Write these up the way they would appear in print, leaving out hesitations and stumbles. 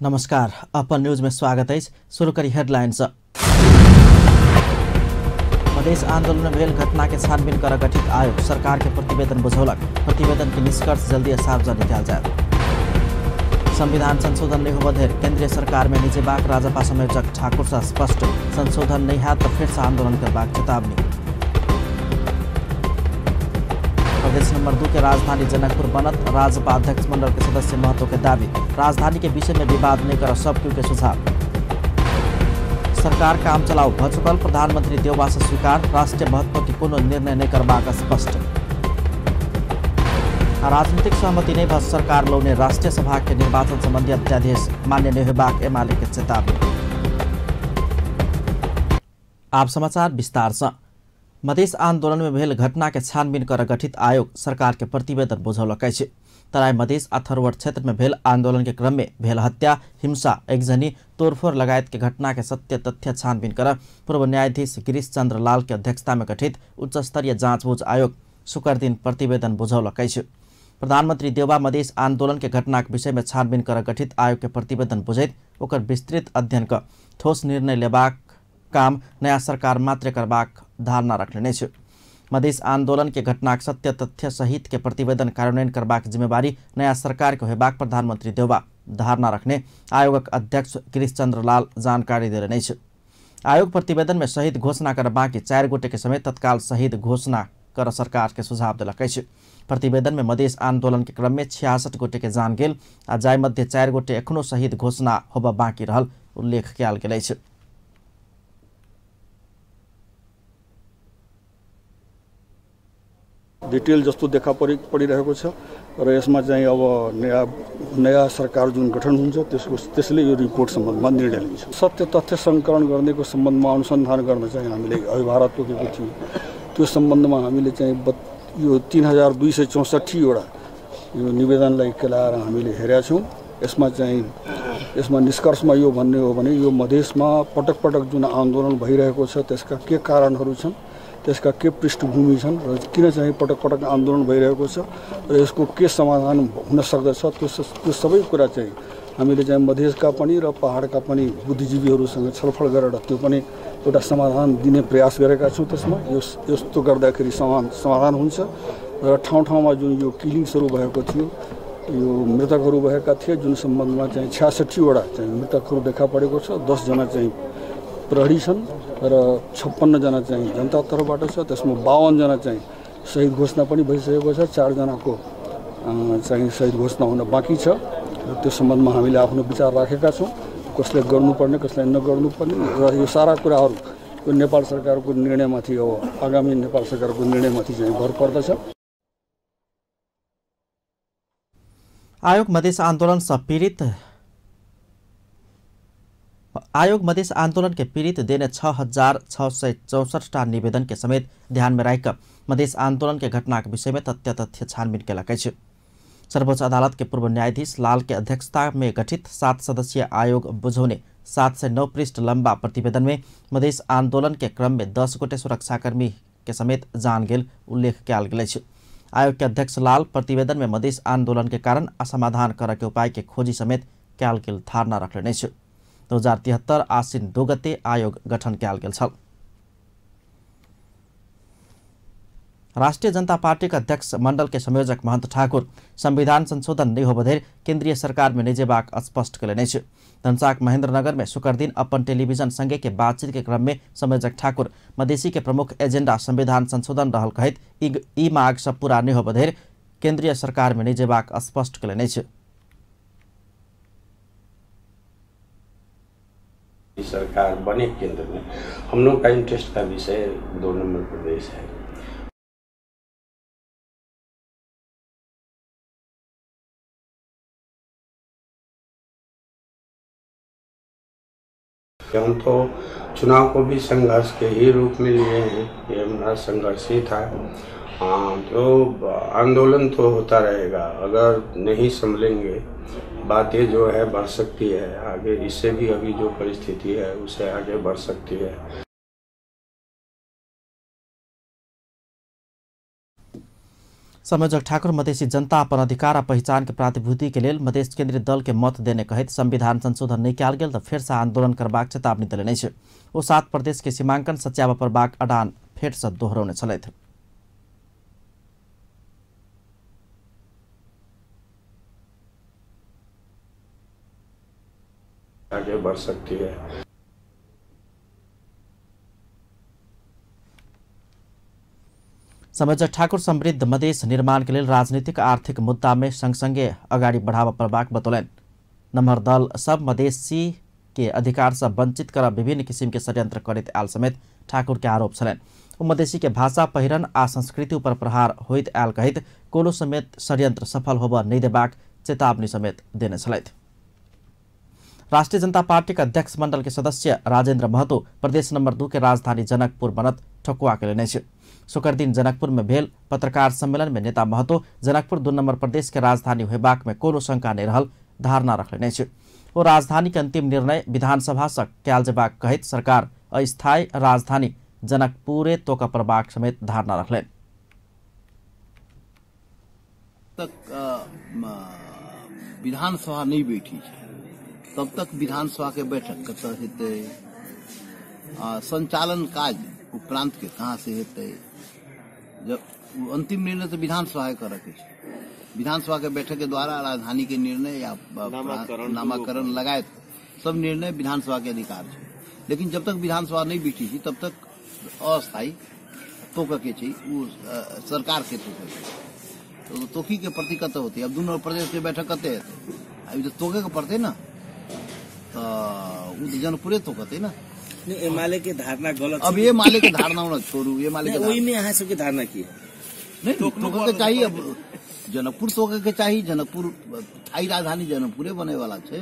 नमस्कार, अपन न्यूज में स्वागत है। शुरू करी हेडलाइंस। मधेश आंदोलन में भेल घटना के छानबीन कर गठित आयोग सरकार के प्रतिवेदन बुझौलक। प्रतिवेदन के निष्कर्ष जल्दी सार्वजनिक कयल जायत। संविधान संशोधन नहीं होबय धरि केंद्रीय सरकार में निजेबाक राजपा संयोजक ठाकुर से स्पष्ट, संशोधन नहीं हैत तो फिर से आंदोलन करबाक चेतावनी। प्रदेश नंबर 2 के राजधानी जनकपुर बनत, राजपा अध्यक्ष मंडल के सदस्य महतो के दावी, राजधानी के विषय में विवाद नहीं कर सब क्यों के सुझाव। सरकार काम चलाओ भ चुकल, प्रधानमंत्री देउबा से स्वीकार, राष्ट्रीय महत्व के कोनो निर्णय नहीं करबाक स्पष्ट। राजनीतिक सहमति नहीं भ सरकार लौने राष्ट्रीय सभा के निर्वाचन संबंधी अध्यादेश मान्य नहीं होबाक एमाले के चेतावनी। आप समाचार विस्तार से। मधेश आंदोलन में भेल घटना के छानबीन कर गठित आयोग सरकार के प्रतिवेदन बुझौलक अछि। तराई मधेश आ थरुहट क्षेत्र में भेल आंदोलन के क्रम में भेल हत्या, हिंसा, एकजनी, तोड़फोड़ लगायत के घटना के सत्य तथ्य छानबीन कर पूर्व न्यायाधीश गिरीश चंद्र लाल के अध्यक्षता में गठित उच्च स्तरीय जाँचबूझ आयोग शुक्र दिन प्रतिवेदन बुझौलक अछि। प्रधानमंत्री देउबा मधेश आंदोलन के घटना के विषय में छानबीन कर गठित आयोग के प्रतिवेदन बुझैत ओकर विस्तृत अध्ययन क ठोस निर्णय लेबाक काम नया सरकार मात्र करबाक धारणा रखने अछि। मधेश आंदोलन के घटनाक सत्य तथ्य सहित के प्रतिवेदन कार्यान्वयन करबाक जिम्मेवारी नया सरकार के होबाक प्रधानमंत्री देउबा धारणा रखने आयोगक अध्यक्ष गिरीश चंद्र लाल जानकारी देलनि अछि। आयोग प्रतिवेदन में शहीद घोषणा कर बाकी 4 गोटे के समेत तत्काल शहीद घोषणा कर सरकार के सुझाव देलक अछि। प्रतिवेदन में मधेश आंदोलन के क्रम में 66 गोटे के जान गेल आ जाहि मध्य 4 गोटे एखनो शहीद घोषणा होबय बाकी रहल उल्लेख कयल गेल अछि। डिटेल जस्तो देखा परिरहेको छ र यसमा चाहिँ अब नयाँ सरकार जुन गठन हुन्छ त्यसले यो रिपोर्ट सम्बन्धमा निर्णय लिन्छ। सत्य तथ्य सङ्कलन गर्नेको सम्बन्धमा अनुसन्धान गर्न चाहिँ हामीले अभिभार तोकेको थियौँ। त्यो सम्बन्धमा हामीले चाहिँ यो 3264 वटा यो निवेदनलाई केलाएर हामीले हेरेका छौँ। यसमा चाहिँ यसमा निष्कर्षमा यो भन्ने हो भने यो मधेसमा पटक पटक जुन आन्दोलन भइरहेको छ त्यसका के कारणहरू छन्, त्यसका के पृष्ठभूमि छन् र किन चाहिँ पटक पटक आन्दोलन भइरहेको छ र यसको के समाधान हुन सक्दछ, त्यो सबै कुरा चाहिँ हामीले चाहिँ मधेसका पनि र पहाडका पनि बुद्धिजीवीहरूसँग छलफल गरेर त्यो पनि एउटा समाधान दिने प्रयास गरेका छौँ। त्यसमा यस्तो गर्दाखेरि समाधान हुन्छ र ठाउँ ठाउँमा जुन यो किलिङ्सहरू भएको थियो, यो मृतकहरू भएका थिए, जुन सम्बन्धमा चाहिँ 66 वटा चाहिँ मृतकहरू देखा परेको छ, 10 जना चाहिँ प्रहरी छन् र 56 जना चाहिँ जनता तर्फबाट छ। त्यसमा 52 जना चाहिँ शहीद घोषणा पनि भइसकेको छ, 4 जनाको चाहिँ शहीद घोषणा हुन बाँकी छ। र त्यो सम्बन्धमा हामीले आफ्नो विचार राखेका छौँ, कसले गर्नुपर्ने कसलाई नगर्नुपर्ने र यो सारा कुराहरू यो नेपाल सरकारको निर्णयमाथि हो, आगामी नेपाल सरकारको निर्णयमाथि चाहिँ भर पर्दछ। आयोग मधेश आंदोलन से पीड़ित आयोग मधेश आंदोलन के पीड़ित देने 6664 टा निवेदन के समेत ध्यान में राखिक मधेश आंदोलन के घटना के विषय में तथ्य तथ्य छानबीन कयलक अछि। सर्वोच्च अदालत के पूर्व न्यायाधीश लाल के अध्यक्षता में गठित 7 सदस्यीय आयोग बुझौने 709 पृष्ठ लंबा प्रतिवेदन में मधेश आंदोलन के क्रम में 10 गोटे सुरक्षाकर्मी के समेत जान गेल उल्लेख कयल गेल अछि। आयोग के अध्यक्ष लाल प्रतिवेदन में मधेश आंदोलन के कारण असमाधान करऽ के उपाय के खोजी समेत कयल गेल धारणा रखलनि अछि। 2073 आश्विन 2 गते आयोग गठन कयल गेल छल। राष्ट्रीय जनता पार्टी के अध्यक्ष मंडल के संयोजक महंत ठाकुर संविधान संशोधन नहीं होबय धरि केंद्रीय सरकार में निजेबाक स्पष्ट कयलनि अछि। धनसाक महेंद्रनगर में शुक्र दिन अपन टेलीविजन संगे के बातचीत के क्रम में संयोजक ठाकुर मधेसी के प्रमुख एजेंडा संविधान संशोधन रहल कहैत ई माग सब पूरा नहीं होबय धरि केंद्रीय सरकार में निजेबाक स्पष्ट कयलनि अछि। सरकार बने केंद्र में हम लोग का इंटरेस्ट का विषय 2 नंबर प्रदेश है। हम तो चुनाव को भी संघर्ष के ही रूप में लिए हैं, ये हमारा संघर्ष ही था। तो आंदोलन तो होता रहेगा, अगर नहीं संभलेंगे बातें जो है बढ़ सकती है आगे, इससे भी अभी जो परिस्थिति है उसे आगे बढ़ सकती है। संयोजक ठाकुर मधेसी जनता अपन अधिकार आ पहिचान के प्रतिभूति के लेल मधेस केंद्रीय दल के मत देने कहैत संविधान संशोधन नहि कयल गेल तऽ फेर से आंदोलन करबाक चेतावनी देलनि अछि। ओ 7 प्रदेश के सीमांकन सच्याबऽ पड़बाक अडान फेर से दोहरौने छलथि। आगे बढ़ सकती है। संयोजक ठाकुर समृद्ध मधेस निर्माण के लेल राजनीतिक आर्थिक मुद्दा में संगसँगे अगाडि बढ़ाबऽ पड़बाक बतौलनि। नम्हर दल सब मधेसी के अधिकार से वंचित कर विभिन्न किसिम के षड्यंत्र करैत आयल समेत ठाकुर के आरोप छलनि। ओ मधेसी के भाषा, पहिरन आ संस्कृति ऊपर प्रहार होइत आयल कहैत कोनो समेत षड्यंत्र सफल होबऽ नहि देबाक चेतावनी समेत देने छलथि। राष्ट्रीय जनता पार्टी के अध्यक्ष मंडल के सदस्य राजेंद्र महतो प्रदेश नंबर 2 के राजधानी जनकपुर बनत ठकुआ के लेने छै। शुक्र दिन जनकपुर में भेल पत्रकार सम्मेलन में नेता महतो जनकपुर 2 नंबर प्रदेश के राजधानी होयबाक में कोनो शंका नहीं रहल धारणा रखने छै। ओ राजधानी के अंतिम निर्णय विधानसभा से कयल जेबाक कहैत सरकार अस्थायी राजधानी जनकपुरे तोकऽ पड़बाक समेत धारणा रखलनि। तक विधानसभा नहीं बैठी तब तक विधानसभा के बैठक कतऽ हेतै, संचालन काज प्रांत के कहाँ से हेतै, जब अंतिम निर्णय तो विधानसभा करऽ के छै। विधानसभा के बैठक के द्वारा राजधानी के निर्णय या नामाकरण लगायत सब निर्णय विधानसभा के अधिकार छै। लेकिन जब तक विधानसभा नहीं बैठी छी तब तक अस्थायी तोकऽ के छै, उ सरकार के तोकऽ के तो तोकी के प्रति कतऽ होतै। अब दुनू प्रदेश के बैठक कतऽ हेतै, अभी तो तोके के पड़तै ना, तो जनकपुरे तोकतै ना। एमाले के धारणा गलत। अब ये माले के धारणा होना छोड़ू, ये माले के ओहिमे अहाँ सबके धारणा की है? नहीं, तोके के चाहिए। अब जनकपुर तोके के चाहिए, जनकपुर स्थायी राजधानी जनकपुरे बने वाला छै,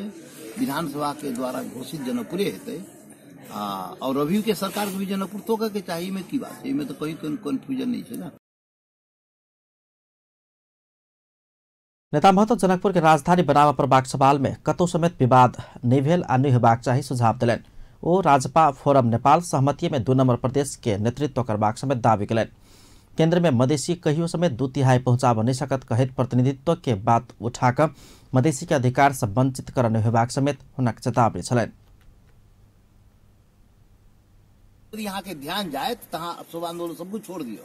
विधानसभा के द्वारा घोषित जनकपुरे हेतै। और अभी के सरकार के भी जनकपुर तोके के चाहिए, में की बात है, में तो कहीं कंफ्यूजन नहीं है ना। नेता महतो जनकपुर के राजधानी बनाबऽ पड़बाक सवाल में कतौ समेत विवाद नहीं भेल आ नहीं हेबाक चाही सुझाव देलनि। ओ राजपा फोरम नेपाल सहमति में 2 नंबर प्रदेश के नेतृत्व करबाक समेत दावी कयलनि। केंद्र में मधेसी कहियो समेत 2/3 पहुंचाबऽ नहीं सकत कहैत प्रतिनिधित्व के बात उठाकऽ मधेसी के अधिकार से वंचित करऽ नहीं हेबाक समेत हुनक चेतावनी छलनि। यहाँ के ध्यान जाए तहाँ सब आंदोलन सब कुछ छोड़ दियो,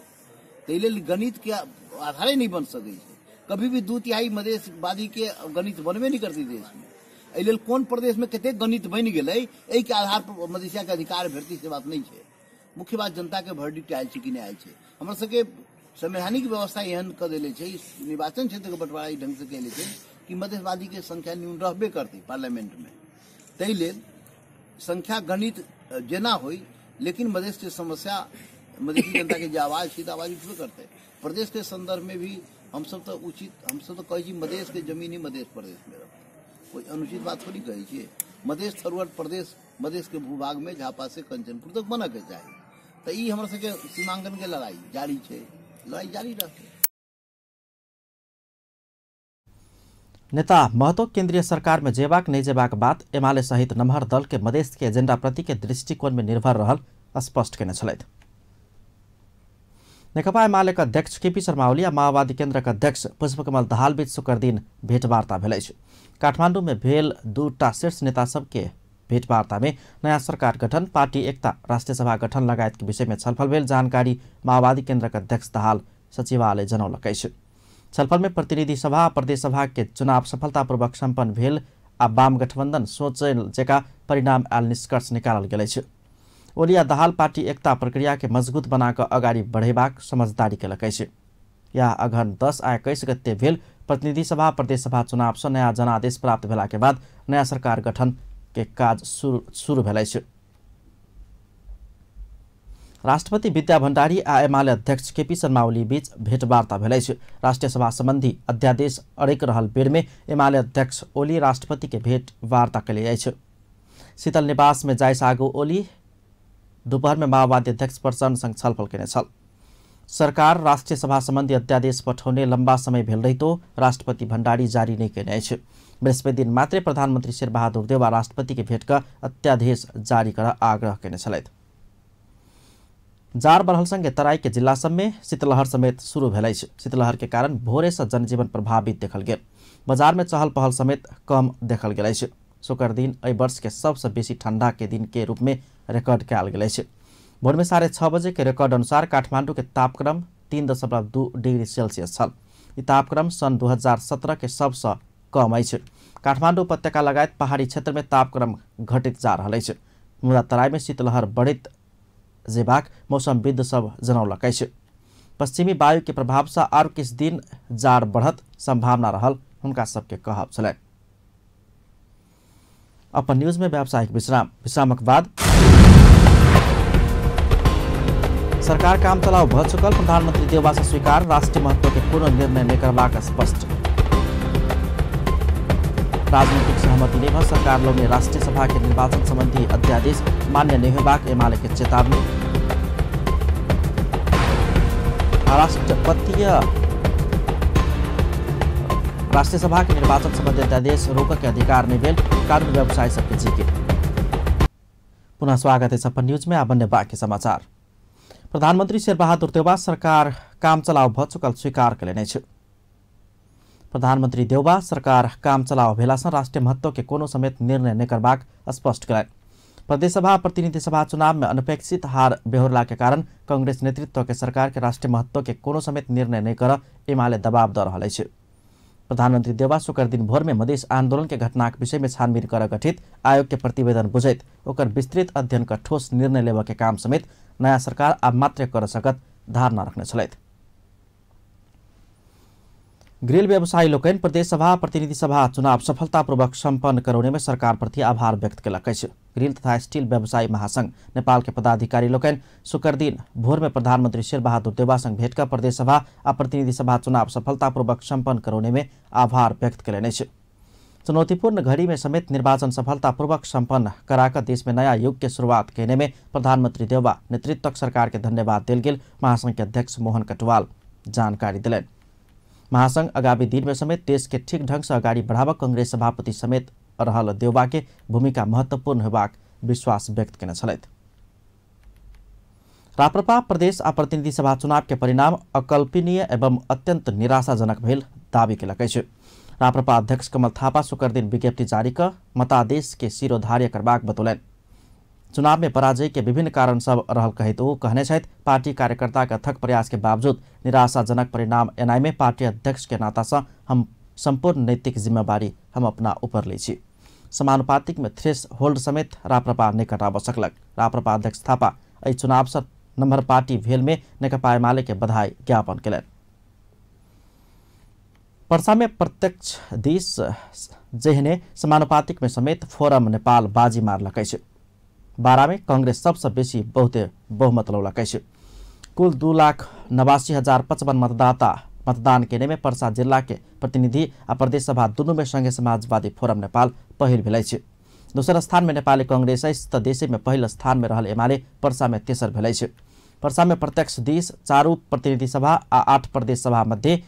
ताहि लेल गणित के आधारे नहीं बन सकै छै। कभी भी 2/3 मधेशवादी के गणित बनबे नहीं करती देश में। एहि लेल कोन प्रदेश में कतेक गणित बनि गेलै एहि के आधार पर मधेसिया के अधिकार भेटती से बात नहीं छै। मुख्य बात जनता के वर्डिक्ट आयल छै कि नहीं आयल छै। हमरा सबके संवैधानिक व्यवस्था एहन कऽ देले छै, निर्वाचन क्षेत्र के बंटवारा एहि ढंग से कयले छै कि मधेशवादी के संख्या न्यून रहबे करतै पार्लियामेंट में। ताहि लेल संख्या गणित जेना होइ, लेकिन मधेश के समस्या, मधेसी जनता के जे आवाज छै तऽ आवाज उठबे करतै। प्रदेश के संदर्भ में भी हम सब तो उचित, हम सब तो कहै छी मधेश के जमीन ही मधेश प्रदेश में रहतै, कोई अनुचित बात थोड़ी कहै छियै। मधेश थरुहट प्रदेश मधेश के भूभाग में झापा से कंचनपुर तक बनऽ के चाही। तऽ ई हमर सबके सीमांकन के लड़ाई जारी छै, लड़ाई जारी रहतै। नेता महतो केंद्रीय सरकार में जेबाक नहीं जेबाक बात एमाले सहित नमहर दल के मधेश के एजेंडा प्रति के दृष्टिकोण में निर्भर रहल स्पष्ट केने छलथि। नेकपा एमाले के अध्यक्ष केपी शर्मा ओली आ माओवादी केंद्रक अध्यक्ष पुष्पकमल दाहाल बीच शुक्र दिन भेंटवार्ता भेल अछि। काठमांडू में भेल 2टा शीर्ष नेता सबके भेंटवार्ता में नया सरकार गठन, पार्टी एकता, राष्ट्रीय सभा गठन लगायत के विषय में छलफल भेल जानकारी माओवादी केंद्रक अध्यक्ष दाहाल सचिवालय जनौलक अछि। छलफल में प्रतिनिधि सभा प्रदेश सभा के चुनाव सफलतापूर्वक सम्पन्न भेल आ वाम गठबंधन सोचल जकाँ परिणाम आयल निष्कर्ष निकालल गेल अछि। ओली आ दाहाल पार्टी एकता प्रक्रिया के मजबूत बनाकऽ अगाडि बढ़ेबाक समझदारी केलक अछि। यह अगहन 10 आ 21 गते भेल प्रतिनिधि सभा प्रदेश सभा चुनाव से नया जनादेश प्राप्त भेला के बाद नया सरकार गठन के काज शुरू भेल अछि। राष्ट्रपति विद्या भण्डारी आ एमाले अध्यक्ष केपी शर्मा ओली बीच भेंटवार्ता भेल अछि। राष्ट्रिय सभा सम्बन्धी अध्यादेश अड़ैक रहल बेर में एमाले अध्यक्ष ओली राष्ट्रपति के भेंटवार्ता केले अछि। शीतल निवास में जाय आगू ओली दोपहर में माओवादी अध्यक्ष प्रचण्ड संग छलफल केने छल। सरकार राष्ट्रिय सभा सम्बन्धी अध्यादेश पठौने लम्बा समय भेल रहितो राष्ट्रपति भण्डारी जारी नहि केने अछि। बृहस्पति दिन मात्रै प्रधानमन्त्री शेरबहादुर देउवा राष्ट्रपति के भेट कऽ अध्यादेश जारी कर आग्रह केने छलथि। जार बढ़ल संगे तराई के जिला सब में शीतलहर समेत शुरू भेल अछि। शीतलहर के कारण भोरे से जनजीवन प्रभावित देखल गेल। बाजार में चहल पहल समेत कम देखल गेल अछि। शुक्र दिन एहि वर्ष के सबसे बेसी ठंडा के दिन के रूप में रिकॉर्ड कयल गेल अछि। भोर में 6:30 बजे के रिकॉर्ड अनुसार काठमांडू के तापक्रम 3.2 डिग्री सेल्सियस छल। ई तापक्रम सन् 2017 के सबसँ कम अछि। काठमांडू उपत्यका लगायत पहाड़ी क्षेत्र में तापक्रम घटित जा रहल अछि, मुदा तराई में शीतलहर बढ़ित जेबाक मौसमविद सब जनौलक अछि। पश्चिमी वायु के प्रभाव से आर किछु दिन जाड़ बढ़त संभावना रहल हुनका सबके कहब छलनि। अपन न्यूज में व्यावसायिक विश्राम, विश्रामक बाद सरकार काम चलाओ भ चुकल, प्रधानमंत्री देउबा से स्वीकार, राष्ट्रीय महत्व के कोनो निर्णय नहि करबाक स्पष्ट। राजनीतिक सहमति नहि भ सरकार लोग राष्ट्रीय सभा के निर्वाचन संबंधी अध्यादेश मान्य नहि होबाक एमाले के चेतावनी। राष्ट्रीय सभा के निर्वाचन संबंधी अध्यादेश रोकक के अधिकार नहि भेल कानून व्यवसायी सबके जिकिर। पुनः स्वागत है अपन न्यूज में। आब बाकी समाचार। प्रधानमंत्री शेरबहादुर देउबा सरकार काम चलाओ भ चुकल स्वीकार कयलनि अछि। प्रधानमंत्री देउबा सरकार काम चलाओ भेलासँ राष्ट्रीय महत्व के कोनो समेत निर्णय नहि करबाक स्पष्ट कयलनि। प्रदेशसभा प्रतिनिधि सभा चुनाव में अनपेक्षित हार बेहोरला के कारण कांग्रेस नेतृत्व के सरकार के राष्ट्रीय महत्व के कोनो समेत निर्णय नहि कर एमाले दबाव दऽ रहल अछि। प्रधानमंत्री देउबा शुक्र दिन भोर में मधेश आंदोलन के घटनाक विषय में छानबीन कर गठित आयोग के प्रतिवेदन बुझैत ओकर विस्तृत अध्ययन कर ठोस निर्णय लेबऽ के काम समेत नया सरकार आब मात्र कर सकत धारणा रखने छलथि। ग्रिल व्यवसायी लोकनि प्रदेशसभा प्रतिनिधि सभा चुनाव सफलतापूर्वक सम्पन्न करौने में सरकार प्रति आभार व्यक्त कयलक अछि। ग्रिल तथा स्टील व्यवसायी महासंघ नेपाल के पदाधिकारी लोकनि शुक्र दिन भोर में प्रधानमंत्री शेरबहादुर देउबा संग भेंट कर प्रदेशसभा आ प्रतिनिधि सभा चुनाव सफलतापूर्वक सम्पन्न करौने में आभार व्यक्त कयलनि अछि। चुनौतीपूर्ण घड़ी में समेत निर्वाचन सफलतापूर्वक सम्पन्न कराकर देश में नया युग के शुरुआत केने में प्रधानमंत्री देउबा नेतृत्वक सरकार के धन्यवाद देल गेल महासंघ के अध्यक्ष मोहन कटवाल जानकारी दिलनि। महासंघ आगामी दिन में समेत देश के ठीक ढंग से अगाडि बढ़ाबक कांग्रेस सभापति समेत रहल देउबा के भूमिका महत्वपूर्ण होबाक विश्वास व्यक्त केने छलथि। राप्रपा प्रदेश आ प्रतिनिधि सभा चुनाव के परिणाम अकल्पनीय एवं अत्यंत निराशाजनक भेल दावी केलक अछि। राप्रपा अध्यक्ष कमल थापा शुक्र दिन विज्ञप्ति जारी क मतादेश के शिरोधार्य करबाक बतौलनि। चुनाव में पराजय के विभिन्न कारण सब रहल कहैत ओ कहने छथि, पार्टी कार्यकर्ता के अथक प्रयास के बावजूद निराशाजनक परिणाम एनाइ में पार्टी अध्यक्ष के नाता से हम संपूर्ण नैतिक जिम्मेवारी हम अपना ऊपर लै छी। समानुपातिक में थ्रेस होल्ड समेत राप्रपा नहि कटाबऽ सकलक। राप्रपा अध्यक्ष थापा एहि चुनाव से नम्बर पार्टी भेल में नेकपा एमाले के बधाई ज्ञापन केलनि। पर्सा में प्रत्यक्ष दिस जेहने समानुपातिक में समेत फोरम नेपाल बाजी मारलक अछि। बारा में कांग्रेस सबसे बेसी बहुते बहुमत लौलक अछि। कुल 2,89,055 मतदाता मतदान केने में पर्सा जिला के प्रतिनिधि आ प्रदेश सभा दुनू में संघीय समाजवादी फोरम नेपाल पहिल भेल अछि। दोसर स्थान में नेपाली कांग्रेस अछि त देशे में पहिल स्थान में रहल एमाले पर्सा में तेसर भेल अछि। पर्सा में प्रत्यक्ष दिस 4 प्रतिनिधि सभा आ 8 प्रदेश सभा मध्ये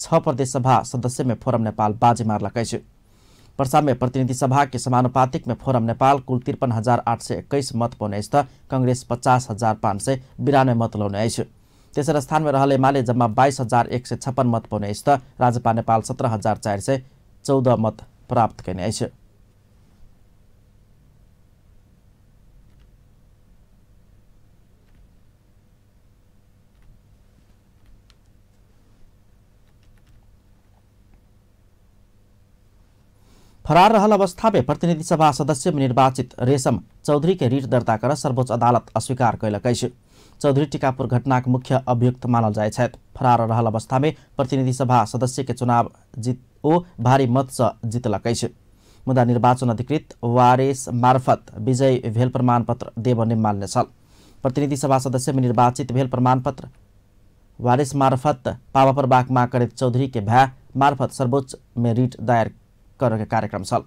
6 प्रदेश सभा सदस्य में फोरम नेपाल बाजी मारलक अछि। पर्सा में प्रतिनिधि सभा के समानुपातिक में फोरम नेपाल कुल 53,821 मत पौने अछि त कांग्रेस 50,592 मत लौने अछि। तेसर स्थान में रहल एमाले जम्मा 22,156 मत पौने अछि त राजपा नेपाल 17,414 मत प्राप्त कयने अछि। फरार रहल अवस्था में प्रतिनिधि सभा सदस्य में निर्वाचित रेशम चौधरी के रिट दर्ता कर सर्वोच्च अदालत अस्वीकार कयलक अछि। चौधरी टीकापुर घटनाक मुख्य अभियुक्त मानल जाइत छथि। फरार रहल अवस्था में प्रतिनिधि सभा सदस्य के चुनाव जीत ओ भारी मत से जीतलक अछि, मुदा निर्वाचन अधिकृत वारेस मार्फत विजयी भेल प्रमाणपत्र देब नहि मानने छल। प्रतिनिधि सभा सदस्य में निर्वाचित भेल प्रमाणपत्र वारेस मार्फत पाबऽ पड़बाक माग करैत चौधरी के भाय मार्फत सर्वोच्च में रिट दायर कर के कार्यक्रम छल,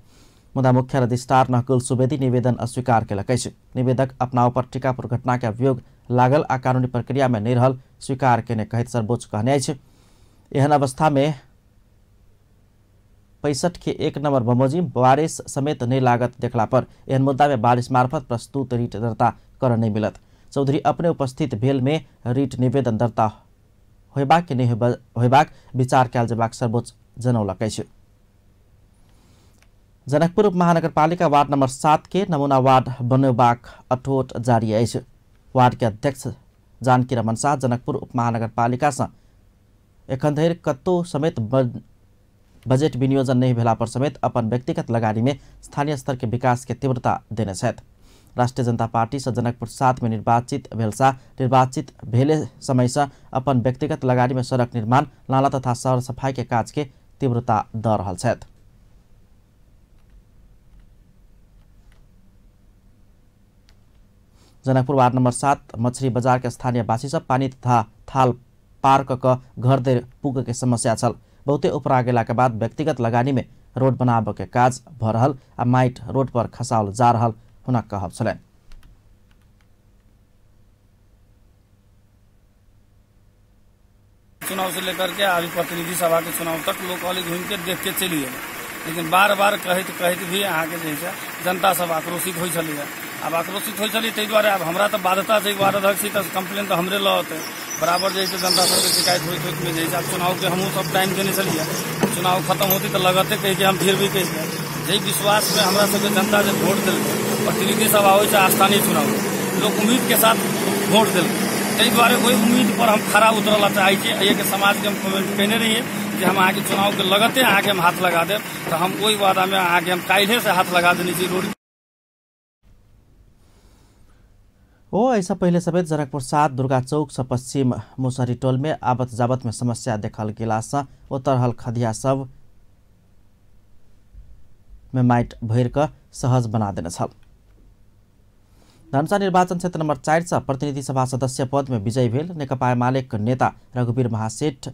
मुदा मुख्य रजिस्ट्रार नकुल सुवेदी निवेदन अस्वीकार केलक अछि। निवेदक अपना ऊपर टीकापुर घटना के अभियोग लागल आ कानूनी प्रक्रिया में नहि रहल स्वीकार केने कहैत सर्वोच्च कहने अछि। एहन अवस्था में 65 के 1 नंबर बमोजिम बारिश समेत नहीं लागत देखला पर एहन मुद्दा में बारिश मार्फत प्रस्तुत रिट दर्ता कर नहीं मिलत। चौधरी अपने उपस्थित भेल में रिट निवेदन दर्ता होयबाक कि नहि होयबाक विचार कयल जेबाक सर्वोच्च जनौलक अछि। जनकपुर उपमहानगरपालिका वार्ड नंबर 7 के नमूना वार्ड बनेबाक अठोट जारी अछि। वार्ड के अध्यक्ष जानकी रमन शाह जनकपुर उपमहानगरपालिका से एखन धरि कतौ समेत बजट विनियोजन नहीं भेला पर समेत अपन व्यक्तिगत लगानी में स्थानीय स्तर के विकास के तीव्रता देने छथि। राष्ट्रीय जनता पार्टी से जनकपुर 7 में निर्वाचित भेल शाह निर्वाचित भेले समय से अपन व्यक्तिगत लगानी में सड़क निर्माण, नाला तथा सर सफाई के काज के तीव्रता द रहल छथि। जनकपुर वार्ड नंबर 7 मछली बाजार के स्थानीय वासी सब पानी तथा थाल पार क घर धरि पुग के समस्या छल। बहुते उपरा गेला के बाद व्यक्तिगत लगानी में रोड बनाबऽ के काज भ रहल आ माटि रोड पर खसाओल जा रहल हुनक कहब छलनि। चुनाव से लेकर के अभी प्रतिनिधि सभा के चुनाव तक लोग खाली घूम के देख के चली गए, लेकिन बार बार कहते कहते भी अहाँ के जे जनता सब आक्रोशित हो छलिए। आब आक्रोशित हो छलिए ताहि दुआरे आब हमरा तऽ बाध्यता छै, वार्ड अध्यक्ष छी तऽ कम्प्लेन तऽ हमरे लऽ औतै बराबर। जे जनता सबके शिकायत होइत होइत में जे आब चुनाव के हमहूँ सब टाइम देने छलिए, चुनाव खत्म होती तऽ लगते कहि के हम फिर भी कहि के जाहि विश्वास में हमरा सबके जनता जे वोट देलकै, प्रतिनिधि सभा होइ छै स्थानीय चुनाव, लोग उम्मीद के साथ वोट देलकै, ताहि दुआरे ओहि उम्मीद पर हम खड़ा उतरल चाहै छी। एहिके समाजके हम कमेंट कयने रहियै जे हम अहाँके चुनावके लगते अहाँके हम हाथ लगा देब, तऽ हम ओहि वादामे अहाँके हम काल्हिए से हाथ लगा देने छी रोड। ओ ऐसा पहले समेत जनकपुर 7 दुर्गा चौक से पश्चिम मुसहरी टोल में आवत जावत में समस्या देखल गेला से ओतऽ रहल खदिया सब में माटि भरि कऽ सहज बना देने छल। धनुषा निर्वाचन क्षेत्र नंबर 4 से प्रतिनिधि सभा सदस्य पद में विजयी भेल नेकपा एमाले नेता रघुवीर महासेठ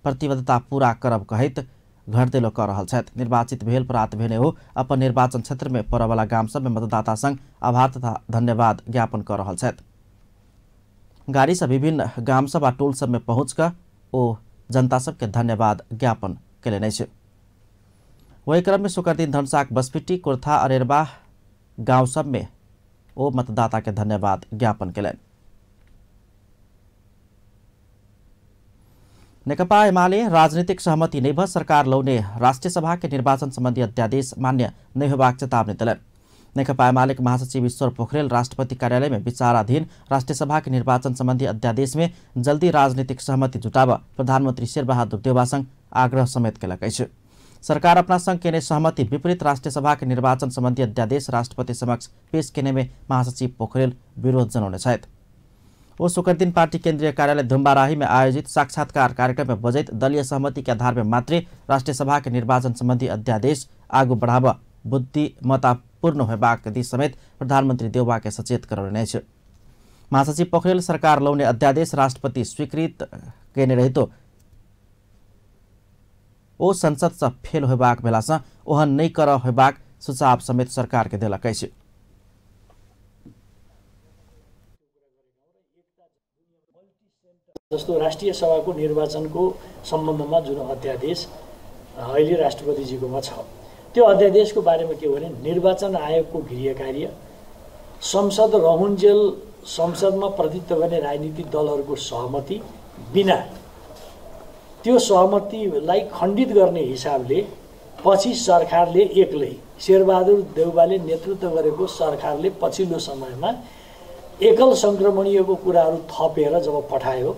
प्रतिबद्धता पूरा करब कहैत घर देलो कऽ रहल छथि। निर्वाचित भेल प्रात भेने ओ अपन निर्वाचन क्षेत्र में पड़यवला गाम सब में मतदाता संग आभार तथा धन्यवाद ज्ञापन कऽ रहल छथि। गाड़ी से विभिन्न गाम सब आ टोल सब में पहुँच कऽ ओ जनता सबके धन्यवाद ज्ञापन कयलनि अछि। वही क्रम में शुक्रदिन धनुषाक बसपिट्टी, कुर्था, अरेरबा गाँव सब में ओ मतदाता के धन्यवाद ज्ञापन कयलनि। नेकपा एमाले राजनीतिक सहमति नहि भऽ सरकार लौने राष्ट्रिय सभा के निर्वाचन संबंधी अध्यादेश मान्य नहि होबाक चेतावनी देलनि। नेकपा एमाले के महासचिव ईश्वर पोखरेल राष्ट्रपति कार्यालय में विचाराधीन राष्ट्रिय सभा के निर्वाचन संबंधी अध्यादेश में जल्दी राजनीतिक सहमति जुटाब प्रधानमंत्री शेरबहादुर देउवासँग आग्रह समेत केलक अछि। सरकार अपना संग केने सहमति विपरीत राष्ट्रिय सभा के निर्वाचन संबंधी अध्यादेश राष्ट्रपति समक्ष पेश केने में महासचिव पोखरेल विरोध जनौने छथि। ओ शुक्रदिन पार्टी केंद्रीय कार्यालय धुम्बाराही में आयोजित साक्षात्कार कार्यक्रम में बजैत दलीय सहमति के आधार में मात्रे राष्ट्रीय सभा के निर्वाचन संबंधी अध्यादेश आगू बढ़ाब बुद्धिमत्तापूर्ण होबाक दिस समेत प्रधानमंत्री देउवा के सचेत करौलनि अछि। महासचिव पोखरेल सरकार लौने अध्यादेश राष्ट्रपति स्वीकृत केने रहितो ओ संसद से फेल होबाक भेला से ओहन नहि कर होबाक सुझाव समेत सरकार के देलक अछि। जस्तो राष्ट्रिय सभाको निर्वाचनको सम्बन्धमा जुन अध्यादेश अहिले राष्ट्रपतिजीकोमा छ, त्यो अध्यादेशको बारेमा के हो भने निर्वाचन आयोगको गृह कार्य, संसद रहुन्जेल संसदमा प्रतिनिधित्व गर्ने राजनीतिक दलहरूको सहमति बिना त्यो सहमतिलाई खण्डित गर्ने हिसाबले पछि सरकारले एक्लै शेरबहादुर देउवाले नेतृत्व गरेको सरकारले पछिल्लो समयमा एकल सङ्क्रमणीयको कुराहरू थपेर जब पठायो,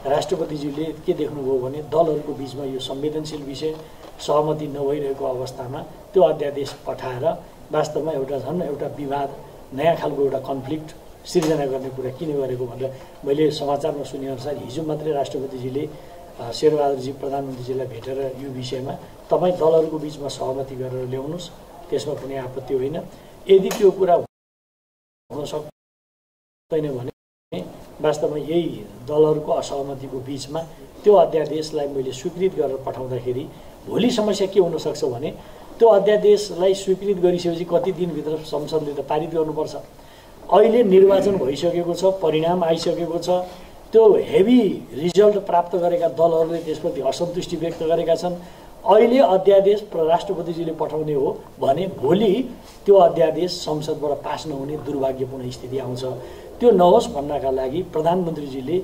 राष्ट्रपतिज्यूले के देख्नुभयो भने दलहरूको बिचमा यो संवेदनशील विषय सहमति नभइरहेको अवस्थामा त्यो अध्यादेश पठाएर वास्तवमा एउटा झन् एउटा विवाद, नयाँ खालको एउटा कन्फ्लिक्ट सिर्जना गर्ने कुरा किन गरेको भनेर मैले समाचारमा सुनेअनुसार हिजो मात्रै राष्ट्रपतिजीले शेरबहादुरजी प्रधानमन्त्रीजीलाई भेटेर यो विषयमा तपाईँ दलहरूको बिचमा सहमति गरेर ल्याउनुहोस्, त्यसमा कुनै आपत्ति होइन, यदि त्यो कुरा हुन सक्दैन भने वास्तवमा यही दलहरूको असहमतिको बिचमा त्यो अध्यादेशलाई मैले स्वीकृत गरेर पठाउँदाखेरि भोलि समस्या के हुनसक्छ भने त्यो अध्यादेशलाई स्वीकृत गरिसकेपछि कति दिनभित्र संसदले त पारित गर्नुपर्छ। अहिले निर्वाचन भइसकेको छ, परिणाम आइसकेको छ, त्यो हेभी रिजल्ट प्राप्त गरेका दलहरूले त्यसप्रति असन्तुष्टि व्यक्त गरेका छन्। अहिले अध्यादेश राष्ट्रपतिजीले पठाउने हो भने भोलि त्यो अध्यादेश संसदबाट पास नहुने दुर्भाग्यपूर्ण स्थिति आउँछ। त्यो नहोस् भन्नका लागि प्रधानमन्त्रीजीले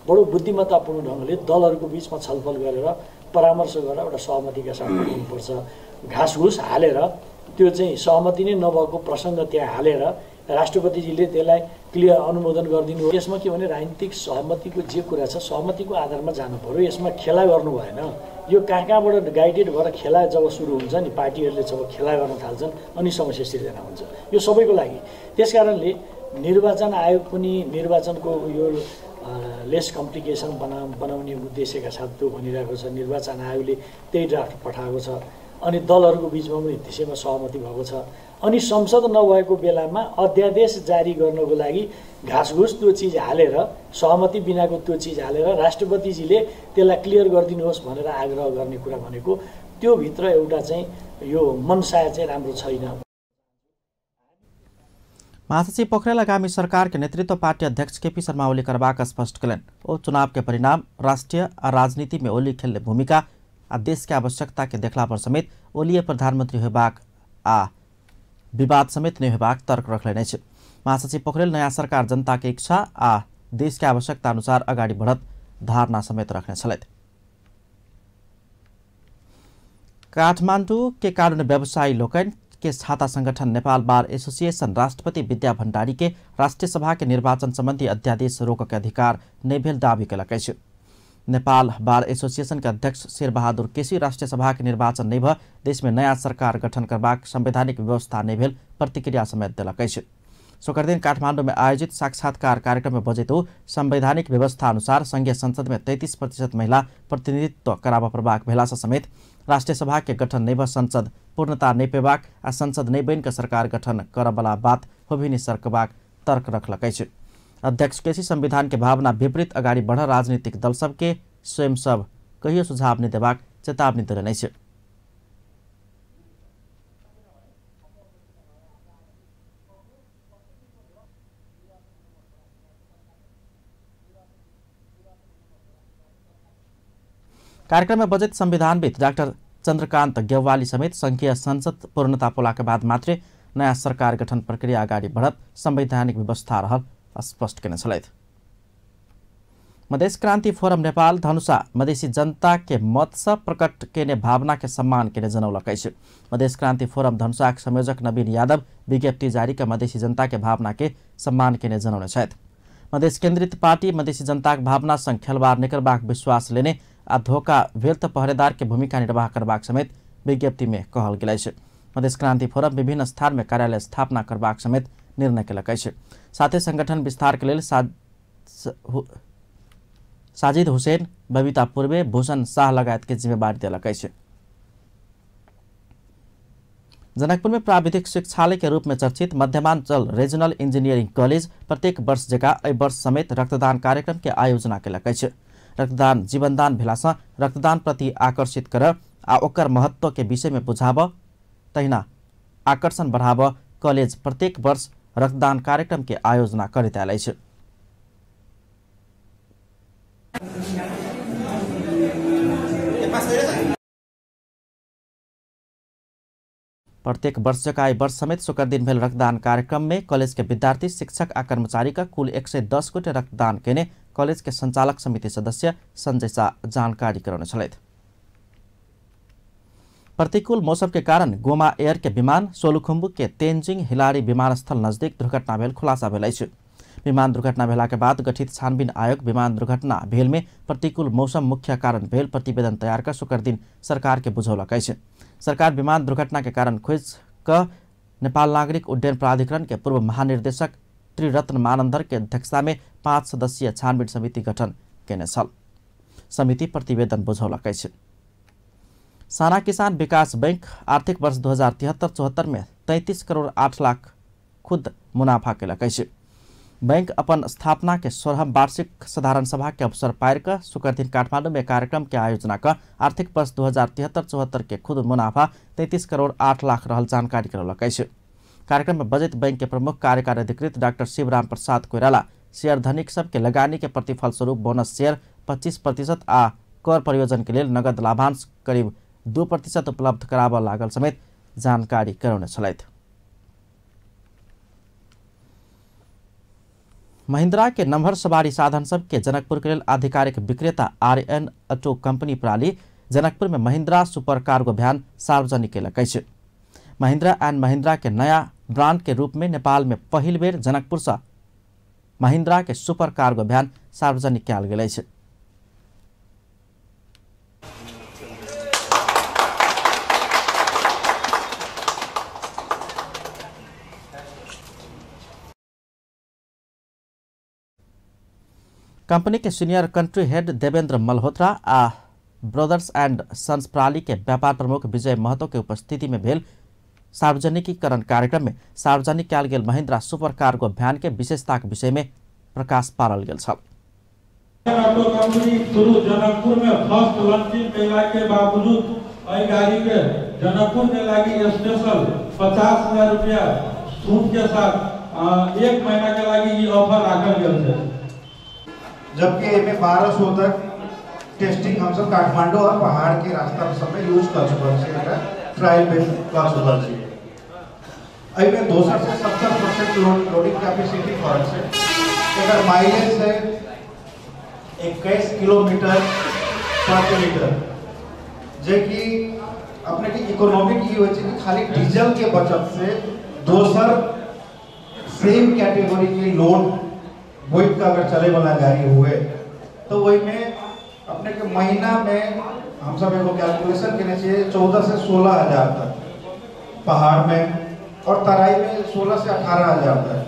बडो बुद्धिमत्तापूर्ण ढङ्गले दलहरूको बिचमा छलफल गरेर परामर्श गरेर एउटा सहमतिका साथ पुग्नुपर्छ। घाँसघुस हालेर त्यो चाहिँ सहमति नै नभएको प्रसङ्ग त्यहाँ हालेर राष्ट्रपतिजीले त्यसलाई क्लियर अनुमोदन गरिदिनु। यसमा के भने राजनीतिक सहमतिको जे कुरा छ सहमतिको आधारमा जानु पर्यो, यसमा खेला गर्नु भएन। यो कहाँ कहाँबाट गाइडेड भएर खेला जब सुरु हुन्छ नि, पार्टीहरूले जब खेला गर्न थाल्छन् अनि समस्या सिर्जना हुन्छ, यो सबैको लागि। त्यसकारणले निर्वाचन आयोग पनि निर्वाचनको यो लेस कम्प्लिकेसन बनाउने उद्देश्यका साथ त्यो भनिरहेको छ। निर्वाचन आयोगले त्यही ड्राफ्ट पठाएको छ अनि दलहरूको बिचमा पनि त्यसैमा सहमति भएको छ। अनि संसद नभएको बेलामा अध्यादेश जारी गर्नको लागि घाँसघुस त्यो चिज हालेर, सहमति बिनाको त्यो चिज हालेर राष्ट्रपतिजीले त्यसलाई क्लियर गरिदिनुहोस् भनेर आग्रह गर्ने कुरा भनेको त्यो भित्र एउटा चाहिँ यो मनसाय चाहिँ राम्रो छैन। महासचिव पोखरेल आगामी सरकार के नेतृत्व पार्टी अध्यक्ष केपी शर्मा ओली करबाक स्पष्ट कयलनि। ओ चुनाव के परिणाम राष्ट्रिय आ राजनीति में ओली खेलने भूमिका आ देश के आवश्यकता के देखला पर समेत ओलीय प्रधानमंत्री होबाक आ विवाद समेत नहीं होबाक तर्क रखलनि अछि। महासचिव पोखरेल नया सरकार जनता के इच्छा आ देश के आवश्यकता अनुसार अगाडि बढ़त धारणा समेत रखने छलथि। काठमाडौँ के कानून व्यवसायी लोकनि के छाता संगठन नेपाल बार एसोसिएशन राष्ट्रपति विद्या भण्डारी के राष्ट्रिय सभा के निर्वाचन संबंधी अध्यादेश रोक के अधिकार नहि भेल दावी कयलक अछि। नेपाल बार एसोसिएशन के अध्यक्ष शेरबहादुर केसी राष्ट्रिय सभा के निर्वाचन नहि भ देश में नया सरकार गठन करबाक संवैधानिक व्यवस्था नहि भेल प्रतिक्रिया समेत देलक अछि। शुक्र दिन काठमाडौँ में आयोजित साक्षात्कार कार्यक्रम में बजैत ओ संवैधानिक व्यवस्था अनुसार संघीय संसद में 33% महिला प्रतिनिधित्व कराबऽ पड़बाक भेलासँ समेत राष्ट्रिय सभा के गठन नहि भ संसद पूर्णता नहि पेबाक आ संसद नहि बनि कऽ सरकार गठन करऽवला बात होबि नहि सकबाक तर्क रखलक अछि। अध्यक्ष केसी संविधान के भावना विपरीत अगाडि बढ़ राजनीतिक दल सबके स्वयं सब कहियो सुझाव नहि देबाक चेतावनी देलनि अछि। कार्यक्रम में बजैत संविधानविद डाक्टर चंद्रकांत गेवाली समेत संघीय संसद पूर्णता पोला के बाद मात्रै नयाँ सरकार गठन प्रक्रिया अगाडि बढ़त संवैधानिक व्यवस्था रहल स्पष्ट केने छलथि। मधेश क्रांति फोरम नेपाल धनुषा मधेसी जनता के मत से प्रकट केने भावना के सम्मान केने जनौलक अछि। मधेश क्रांति फोरम धनुषा के संयोजक नवीन यादव विज्ञप्ति जारी क मधेसी जनता के भावना के सम्मान केने जनौने छथि। मधेश केंद्रित पार्टी मधेसी जनता के भावना संग खेलबाड़ नहि करबाक विश्वास लेने आ धोखा भेल त पहरेदार के भूमिका निर्वाह करबाक समेत विज्ञप्ति में कहल गेल अछि। मधेश क्रांति फोरम विभिन्न स्थान में कार्यालय स्थापना करबाक समेत निर्णय केलक अछि। साथे संगठन विस्तार के लेल साजिद हुसैन, बबीता पूर्वे, भूषण शाह लगायत के जिम्मेवारी देलक अछि। जनकपुर में प्राविधिक शिक्षालय के रूप में चर्चित मध्यमांचल रीजनल इंजीनियरिंग कॉलेज प्रत्येक वर्ष जकाँ एहि वर्ष समेत रक्तदान कार्यक्रम के आयोजना केलक अछि। रक्तदान जीवनदान भेलासँ रक्तदान प्रति आकर्षित कर आ ओकर महत्व के विषय में बुझाब तहिना आकर्षण बढ़ाब कॉलेज प्रत्येक वर्ष रक्तदान कार्यक्रम के आयोजना करैत आयल अछि। प्रत्येक वर्ष जकाँ एहि वर्ष समेत शुक्र दिन भेल रक्तदान कार्यक्रम में कॉलेज के विद्यार्थी, शिक्षक आ कर्मचारी का कुल 110 गोटे रक्तदान केने कॉलेज के संचालक समिति सदस्य संजय शाह जानकारी करौने छलथि। प्रतिकूल मौसम के कारण गोमा एयर के विमान सोलुखुम्बु के तेन्जिङ हिलारी विमानस्थल नजदीक दुर्घटना भेल खुलासा भेल अछि। विमान दुर्घटना भेला के बाद गठित छानबीन आयोग विमान दुर्घटना भेल में प्रतिकूल मौसम मुख्य कारण भेल प्रतिवेदन तैयार कर शुक्र दिन सरकार के बुझौलक अछि। सरकार विमान दुर्घटना के कारण खोज क नेपाल नागरिक उड्डयन प्राधिकरण के पूर्व महानिर्देशक त्रिरत्न मानन्धर के अध्यक्षता में 5 सदस्यीय छानबीन समिति गठन केने छल। समिति प्रतिवेदन बुझौलक अछि। साना किसान विकास बैंक आर्थिक वर्ष 2073-74 में 33 करोड़ 8 लाख खुद मुनाफा केलक अछि। बैंक अपन स्थापना के 16वां वार्षिक साधारण सभा के अवसर पारि कऽ शुक्र दिन काठमांडू में कार्यक्रम के आयोजना कऽ आर्थिक वर्ष 2073-74 के खुद मुनाफा 33 करोड़ 8 लाख रहल जानकारी करौलक अछि। कार्यक्रम में बजट बैंक के प्रमुख कार्यकारी अधिकृत डाक्टर शिवराम प्रसाद कोइराला शेयर धनिक सबके लगानी के प्रतिफल स्वरूप बोनस शेयर 25% आ कर परियोजन के लेल नगद लाभांश करीब 2% उपलब्ध कराबऽ लागल समेत जानकारी करौने छलथि। महिंद्रा के नम्हर सवारी साधन सबके जनकपुर के लेल आधिकारिक विक्रेता आरएन ऑटो कंपनी प्रणाली जनकपुर में महिंद्रा सुपर कार्गो भ्यान सार्वजनिक केलक अछि। महिंद्रा एंड महिंद्रा के नया ब्रांड के रूप में नेपाल में पहिल बेर जनकपुर से महिंद्रा के सुपर कार्गो भ्यान सार्वजनिक कयल गेल अछि। कंपनी के senior country head Devendra Malhotra आ ब्रदर्स एंड सन्स प्रणाली के व्यापार प्रमुख विजय महतो के उपस्थिति में भेल सार्वजनिकीकरण कार्यक्रम में सार्वजनिक कयल गेल महिंद्रा सुपर कार्गो भ्यान के विशेषता के विषय में प्रकाश पारल गेल छल। ऑटो कंपनी शुरू जनकपुर में फर्स्ट लॉन्चिंग कैला के बावजूद एहि गाड़ी के जनकपुर के लागि स्पेशल 50,000 रुपया छूट के साथ 1 महीना के लागि ई ऑफर राखल गेल छै। जबकि एमे 1200 तक टेस्टिंग हम सब काठमांडू और पहाड़ के रास्ता सब में यूज कर चुकल छी, ट्रायल में कर चुकल छी। एहिमे दोसर से 70% लोडिंग कैपेसिटी फर्क छै। एकर माइलेज है 21 किलोमीटर प्रति लीटर, जे कि अपने के इकोनॉमिक ई होइ छै कि खाली डीजल के बचत से दोसर सेम कैटेगरी के लोड बोइक का अगर चले वाला गाड़ी हुए तो वही में अपने के महीना में हम सब एगो कैलकुलेशन केने छियै 14 से 16 हजार तक पहाड़ में और तराई में 16 से 18 हजार तक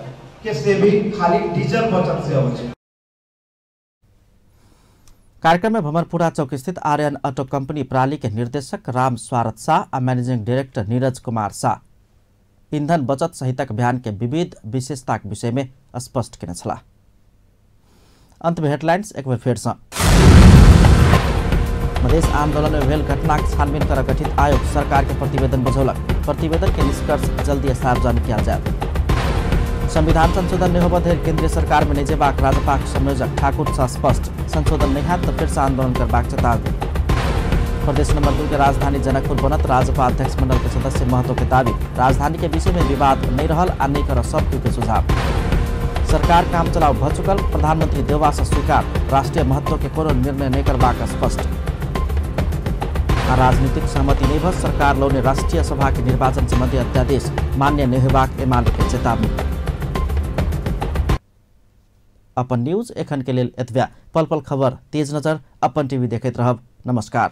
के सेविंग खाली डीजल बचत से होइ छै। कार्यक्रम में भमरपुरा चौक स्थित आर्यन ऑटो कंपनी प्रणाली के निर्देशक राम स्वारथ शाह आ मैनेजिंग डायरेक्टर नीरज कुमार शाह ईंधन बचत सहितक अभियान के विविध विशेषता के विषय में स्पष्ट केने छलाह। अंत में हेडलाइंस एक बेर फेर सँ। मधेश आंदोलन में भेल घटनाक छानबीन कर गठित आयोग सरकार के प्रतिवेदन बुझौलक। प्रतिवेदन के निष्कर्ष जल्दी सार्वजनिक कयल जायत। संविधान संशोधन नहीं होबय धरि केंद्रीय सरकार में नहि जेबाक राजपाक संयोजक ठाकुर सँ स्पष्ट। संशोधन नहीं हैत तऽ फेर से आंदोलन करबाक चेतावनी। प्रदेश नंबर 2 के राजधानी जनकपुर बनत राजपा अध्यक्ष मंडल के सदस्य महतो के दावी। राजधानी के विषय में विवाद नहीं रहल आ नहीं कर सब के सुझाव। सरकार काम चलाव भ चुकल, प्रधानमंत्री देउबा से स्वीकार। राष्ट्रीय महत्व के कोनो निर्णय नहीं करबाक स्पष्ट। आ राजनीतिक सहमति नहीं भ सरकार लौने राष्ट्रीय सभा के निर्वाचन संबंधी अध्यादेश मान्य नहीं होबाक एमाले के चेतावनी। अपन न्यूज एखन के लेल एतबे। पल पल खबर तेज नजर अपन टीवी देखैत रहब। नमस्कार।